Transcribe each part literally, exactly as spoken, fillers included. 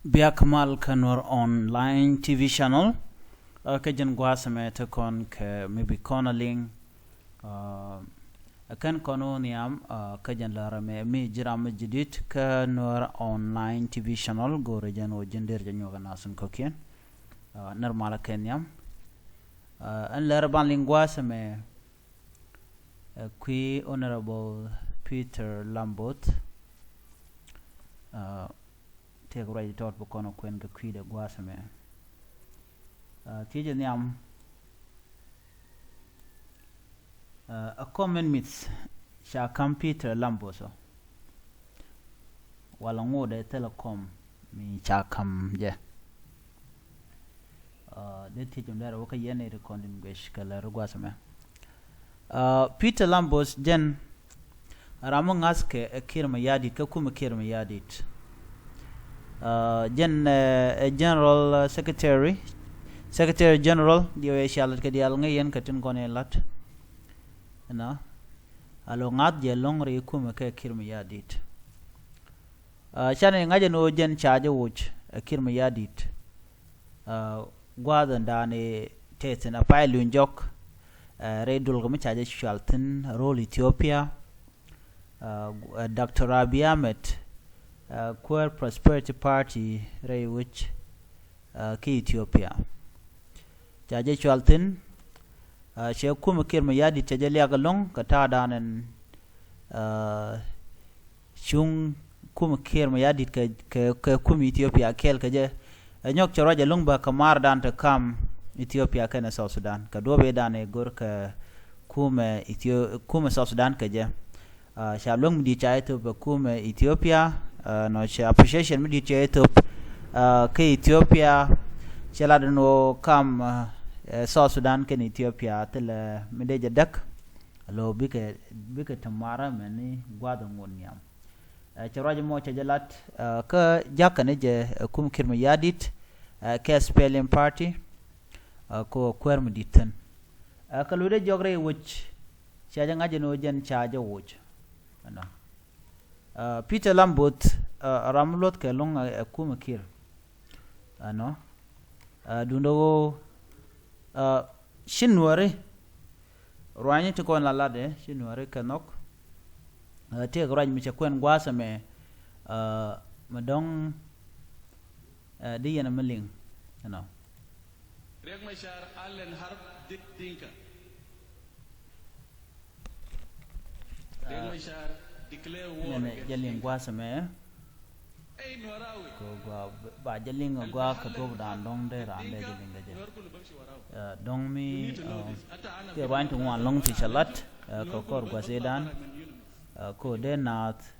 Biak mal kä Nuer Online T V channel. Kä jɛn gua̱a̱th mɛ te kɔn kɛ mi bi kɔn a liŋ. Ɛ kɛn kɔn wä nhiam kä jɛn lärä mɛ mi ji̱ ram mi ji̱ dit kä Nuer Online T V channel, go̱o̱rɛ jɛn wä ji̱n der jɛ nyuɔk a nasin kɔkiɛn. Nɛr mal a kɛn nhiam. Ɛn lärä ban liŋ gua̱a̱th mɛ, ɛ kui̱ Honorable Peter Lambot. Tëëk ruac tɔt bä kɔn ɔ kuɛn kɛ kui̱dɛ gua̱a̱th mɛ. Thiecɛ nhiam, ɛ kɔm min mith ca ka̱m Peter Lambot ɔ, walɛ ŋotdɛ thilɛ kɔm mi ca ka̱m jɛ. Dee thiec mi dɛr wä kä yɛn i̱ ti kɔn din guec kɛ lär gua̱a̱th mɛ. Peter Lambot jɛn ram mi ŋa̱thkɛ ɛ Kiir Mayardit, kä kumɛ Kiir Mayardit. Jɛn ɛ General Secretary, Secretary General diɛ wee cia lat kɛ diaal ŋäc yɛn kɛ tin kɔn in lat. Ɛnɔ a lo ŋa̱th jɛ lo̱ŋ ri kumɛ kɛ Kiir Mayardit. Canɛ ŋa̱cä ni ɣöö jɛn ca jɛ woc ɛ Kiir Mayardit. Gua̱a̱th in da̱a̱n i̱ tëë thi̱n a pay luny jɔk rɛy duɔlkɛ mi ca jɛ cual thi̱n ro̱l Ethiopia. Doctor Abiy Ahmed kuäär Prosperity Party rɛy wec kä Ethiopia. Ca jɛ cual thi̱n, cɛ kumɛ Kiir Mayardit cɛ jɛ liak ɛlɔ̱ŋ kɛ ta̱a̱ da̱a̱n ɛn cuŋ kumɛ Kiir Mayardit kɛ, kɛ, kɛ kumɛ Ethiopia kɛɛl kɛ jɛ. Ɛ nyɔk cɛ ruac ɛlɔ̱ŋ bä kɛ maardan te kam Ethiopia kɛnɛ South Sudan kɛ duɔ̱ɔ̱p ëëdan ëë go̱r kɛ kumɛ Ethio-, kumɛ South Sudan kɛ jɛ. Ca luäŋ mi di̱i̱t ca jɛ thop ɛ kumɛ Ethiopia. Nɔ cɛ appreciation mi di̱i̱t cɛ jɛ thop kä Ethiopia. Cɛ lat ɛn ɣöö kam ɛ South Sudan kɛnɛ Ethiopia thilɛ mi dee jɛ däk. Lo bikɛ, bikɛ te marä mɛni gua̱a̱th ŋot nhiam. Cɛ ruac mɔ cɛ jɛ lat kä jakä ni jɛ kum Kiir Mayardit kɛ S P L M party. Ko kuäär mi di̱t thi̱n. Kä luth dee jɔk rɛy wec ca jɛ ŋa̱c ɛn ɣöö jɛn ca jɛ woc. Ɛnɔ Peter Lambot ram luɔth kɛ lo̱ŋ ɛ kumɛ Kiir. Ɛnɔ duundɛ ɣöö ci nuääri ruaacni ti kɔn la latdɛ ci nuääri kɛ nhɔk. Tëëk ruac mi cɛ kuɛn gua̱a̱th ɛmɛ mi dɔ̱ŋ di yɛn ɛmɛ liŋ. Ɛnɔ Riek Machar Allen Harb Dick Dinka. Riek Machar declare war against Dinka. Jɛ liŋ gua̱a̱th ɛmɛ. Ko gua ba jɛ liŋ gua kɛ duɔp dan dɔŋ dee ran dee jɛ liŋ kɛ jɛ. Dɔŋ mi ti ruany ti ŋuan lɔŋ ti cɛ lat kɛ kɔr gua̱a̱th idan. Ko dee naath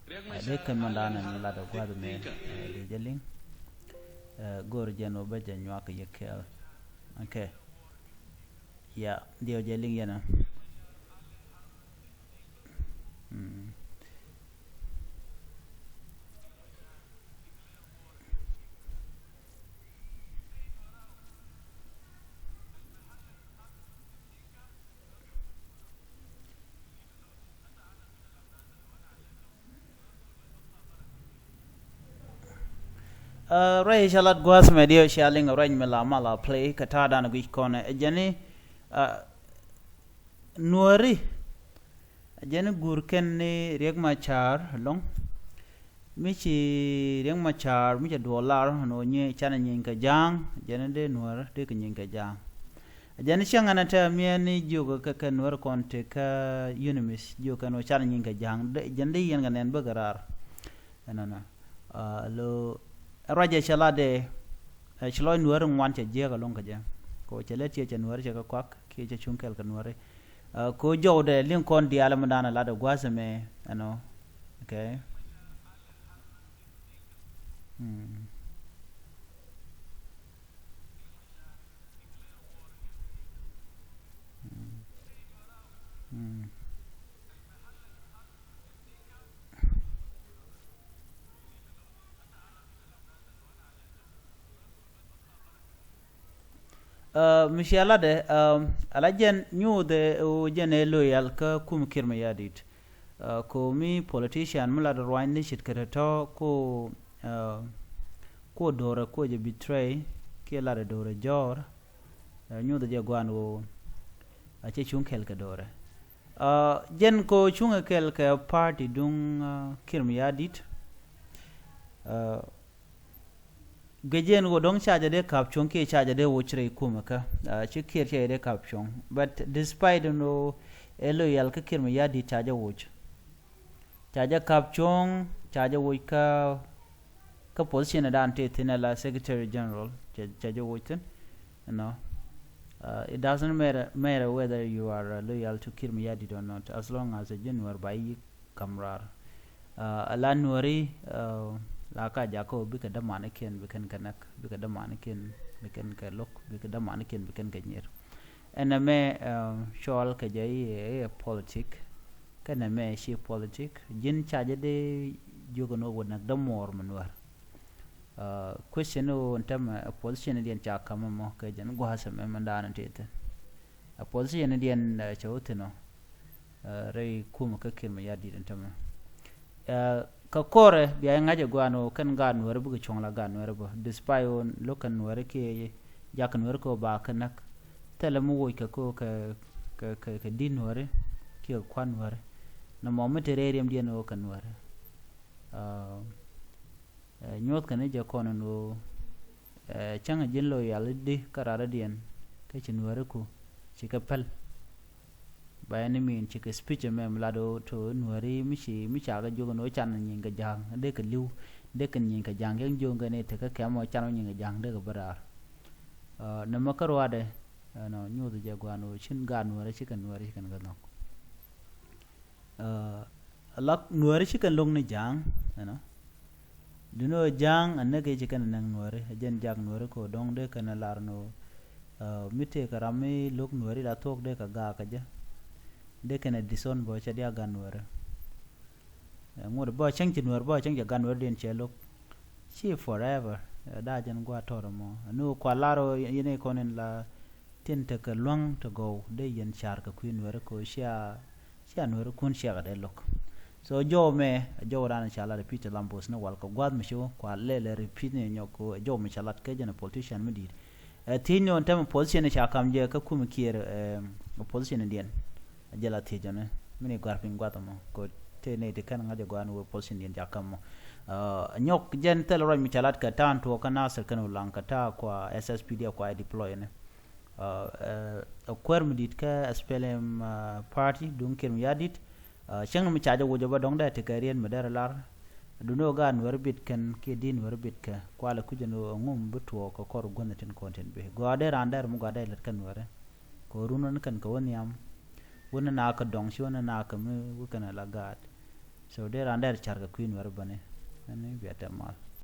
dee kɛn mɛn dan ɛn lat gua̱a̱th mɛ dee jɛ liŋ. Go̱r jɛn wä bä jɛ nyuak yɛ kɛɛl. Okay. Ya, diɛ wä jɛ liŋ yɛn. Ruac cɛ lat gua̱a̱th mɛ diɛ cɛ liŋ ruac mi la mal a play kɛ ta̱a̱ dan guic kɔn ɛ jɛni. Nuääri jɛn gur kɛn ni Riek Machar ɛlɔ̱ŋ. Mi ci Riek Machar mi cɛ duɔl lar ɛn ɣöö nyi canɛ nyiny kɛ ja̱a̱ŋ jɛn dee nuäär dee kɛ nyiny kɛ ja̱a̱ŋ. Jɛn cäŋ ɛn ɛ tɛm miɛn ni jiök kɛ kɛ nuäär kɔn ti kä UNMISS jiök kɛn ɣöö canɛ nyiny kɛ ja̱a̱ŋ jɛn dee yɛn kɛ nɛn bäkɛ raar. Ɛnɔnɔ lo ruacɛ cɛ latdɛ. Ci lɔc nuääri ŋuan cɛ jiäk ɛlɔ̱ŋ kɛ jɛ. Kɛ ɣöö cɛ lät ciɛ cɛ nuääri cɛ kɛ kuak kiɛ cɛ cuŋ kɛl kɛ nuääri. Ko jɔwdɛ liŋ kɔn diaal mi dan lat ɛ gua̱a̱th ɛmɛ ɛnɔ. Okay. Mi cia latdɛ ala jɛn nyuuthɛ ɣöö jɛn ɛ loyal kä kum Kiir Mayardit. Ko mi politician mi lat ruany ni ce̱tkɛ tɔ̱tɔ̱ ko Kuɔ do̱rɛ kuɔ jɛ betray kiɛ lat ɛ do̱rɛ jɔɔr. Nyuuth jɛ guan ɣöö a cɛ cuŋ kɛl kɛ do̱rɛ. Jɛn kɛ ɣöö cuŋ kɛl kɛ party duŋ Kiir Mayardit. Guic jɛn ɣöö dɔ̱ŋ ca jɛ dee kap cuɔ̱ŋ kiɛ ca jɛ dee woc rɛy kumɛ kä ci Kiir cɛ jɛ dee kap cuɔ̱ŋ. But despite ɛn ɣöö ɛ loyal kä Kiir Mayardit ca jɛ woc. Ca jɛ kap cuɔ̱ŋ, ca jɛ woc kä kä position dan tëë thi̱n ala Secretary General ca jɛ woc thi̱n. You know, it doesn't matter, matter whether you are loyal to Kiir Mayardit or not, as long as a ji̱ Nuäär ba yi̱ kam raar. Ala Nuääri la ka jakä bikɛ dämanikiɛn bikɛn kɛ näk, bikɛ dämanikiɛn bikɛn kɛ lo̱k, bikɛ dämanikiɛn bikɛn kɛ nyier. Ɛn ɛmɛ cɔal kɛ jɛ i̱ ɛ politik. Kɛn ɛmɛ ci politik ji̱n ca jɛ dee jiök ɛn ɣöö wä näk dämuɔɔr mi Nuäär. Question ɣöö ɛn tämɛ ɛ position diɛn ca ka̱m ɛmɔ kɛ jɛn gua̱a̱th ɛmɛ mɛn daanɛ tëë thi̱n. Ɛ position diɛn cɛ wä thi̱n ɔ rɛy kumɛ kä Kiir Mayardit ɛn tämɛ. Kä kɔrɛ bia i̱ ŋa̱c ɛ gua̱a̱n ɣöö kɛn gaat Nuääri bikɛ cuɔ̱ŋ la gaat Nuääri bä despite ɣöö lo̱k kɛn Nuääri kiɛ jak Nuääri kɛ ɣöö ba kɛ näk. Thilɛ mi woc kɛ kɛ kɛ kɛ di̱t Nuääri kiɛ kua̱n Nuääri. Nɔmɔ mi te rɛy riɛmdiɛn ɣöö kɛ Nuääri. Nyuɔ̱th kɛn jɛ kɔn ɛn ɣöö cäŋ ji̱n loyalty kä raradiɛn kä ci Nuääri ku ci kɛ päl. By any means ci kɛ speech ɛmɛ mi lat ɣöö to Nuääri mi ci mi ca kɛ jiök ɛn ɣöö can nyin kɛ ja̱a̱ŋ dee kɛ li̱w dee kɛ nyin kɛ ja̱a̱ŋ kɛ jiök ɛn ɣöö tekɛ kɛm ɔ can wä nyin kɛ ja̱a̱ŋ dee kɛ bä raar. Nɛmɛ kä ruaadɛ ɛnɔ nyuuth jɛ gua̱a̱n ɣöö cin gaat Nuääri ci kɛn Nuääri ci kɛn kɛ nhɔk. Lak Nuääri ci kɛn lo̱k ni ja̱a̱ŋ ɛnɔ. Duŋni ɣöö ja̱a̱ŋ a näk i̱ ci kɛn a näk Nuääri a jɛn jak Nuääri kɛ ɣöö dɔ̱ŋ dee kɛn a lar ni ɣöö mi tëëkɛ ram mi lo̱k Nuääri la thuɔ̱k dee kɛ gaak kɛ jɛ. Dee kɛn a disown bä cɛ diaal gan Nuääri. Ŋut bä cäŋ ci Nuääri bä cäŋ cɛ gan Nuääri diɛn cɛ lo̱k. Ci forever. Daa jɛn gua̱a̱ tɔr ɛmɔ ni ɣöö kua lar ɣöö yɛn i̱ kɔn in la tin tekɛ lua̱ŋ te gɔw dee yɛn car kɛ kui̱ Nuääri kɛ ɣöö cia cia Nuääri kun ciɛkɛ dee lo̱k. So jɔw mɛ a jɔw dan ca la repeat lam both ni wal kɛ gua̱th mi ci wä kua lɛl ɛ repeat ni nyɔk kɛ ɣöö a jɔw mi ca lat kɛ jɛn a politician mi di̱i̱t. Ɛ thiec ni ɣän tɛmɛ position ca kam jɛ kä kumɛ Kiir ɛ position diɛn. A jɛ la thiec jɔni mi ni gua̱r piny gua̱th ɛmɔ kɛ ɣöö te nɛy ti kɛn ŋa̱c ɛ gua̱n wee position diɛn ca kam mɔ. Nyɔk jɛn thil ruac mi ca lat kɛ ta̱a̱n tuɔɔk kä Nasir kɛn Ulaŋ kɛ ta̱a̱ kua S S P D F kua ɛ deploy ni. Ɛ kuäär mi di̱t kä S P L M party duŋ Kiir Mayardit. Cäŋ mi ca jɛ wuc ɛ bä dɔ̱ŋ dee tekɛ riet mi derɛ lar. Duŋni ɣöö gaat Nuääri bit kɛn kiɛ di̱t Nuääri bit kɛ kualɛ kui̱c ɛn ɣöö ɛŋu mi bi tuɔɔk kɛ kɔr guänh ɛ tin kɔn tin bi gɔaa dee raan dɛr mi gɔaa dee lät kä Nuääri. Kɛ ɣöö run wän kɛn kɛ wä nhiam. Wän na kɛ dɔŋ ci wän na kɛ mi wä kɛn ɛ la gaat. So dee raan dɛr car kɛ kui̱ Nuääri bäni. Ɛn ni bia tɛm mal.